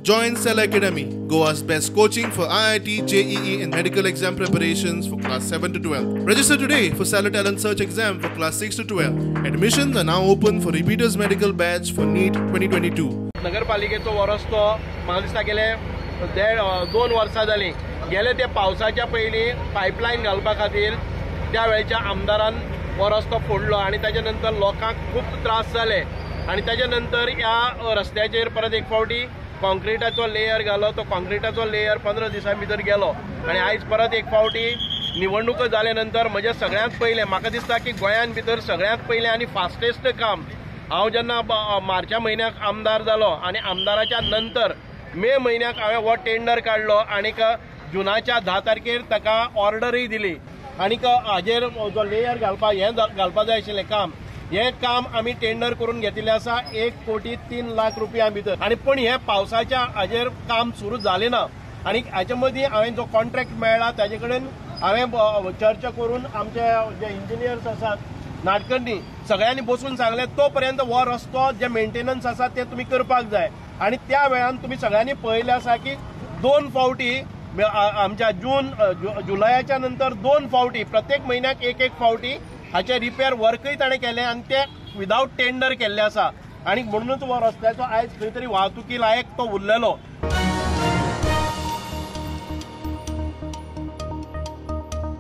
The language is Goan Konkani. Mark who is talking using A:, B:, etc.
A: Join Cell Academy, Goa's best coaching for IIT, JEE and medical exam preparations for class 7 to 12. Register today for Cellar Talent Search exam for class 6 to 12. Admissions are now open for repeaters medical batch for NEET 2022.
B: नगरपालिकेचो हो रस्तो म्हाका दिसता गेले 1.5-2 वर्सां जालीं. गेले ते पावसाच्या पयलीं पायपलायन घालपा खातीर त्या वेळच्या आमदारान हो रस्तो फोडलो आनी ताच्या नंतर लोकांक खूब त्रास जाले आनी ताच्या नंतर ह्या रस्त्याचेर परत एक फावटी कॉन्क्रिटाचो लेयर घालो. तो कॉन्क्रिटाचो लेयर 15 दिसां भितर गेलो आनी आयज परत एक फावटी निवडणुको जाले नंतर म्हजें सगळ्यांत पयलें म्हाका दिसता की गोंयांत भितर सगळ्यांत पयलें आनी फास्टेस्ट काम, हांव जेन्ना मार्चा म्हयन्याक आमदार जालो आनी आमदाराच्या नंतर मे म्हयन्याक हांवें हो टेंडर काडलो आनीक जुनाच्या 10 तारखेर ताका ऑर्डरूय दिली आनीक हाजेर जो लेयर घालपा हें घालपा जाय आशिल्लें काम, हें काम आमी टेंडर करून घेतिल्लें आसा 1,03,00,000 रुपया भितर. आनी पूण हें पावसाच्या हाजेर काम सुरू जालें ना आनी हाचे मदीं हांवें जो कॉन्ट्रॅक्ट मेळ्ळा ताजे कडेन हांवें चर्चा करून आमचे जे इंजिनियर्स आसात नाटकर्णी सगळ्यांनी बसून सांगलें तो पर्यंत हो रस्तो जे मेंटेनन्स आसा ते तुमी करपाक जाय. आनी त्या वेळान तुमी सगळ्यांनी पळयलें आसा की 2 फावटी आमच्या जून जुलयाच्या नंतर 2 फावटी प्रत्येक म्हयन्याक 1-1 फावटी हाचे रिपेर वर्कय ताणें केलें आनी ते विदावट टेंडर केल्ले आसा आनी म्हणूनच हो रस्त्याचो आयज खंय तरी वाहतुकी लायक तो उरलेलो.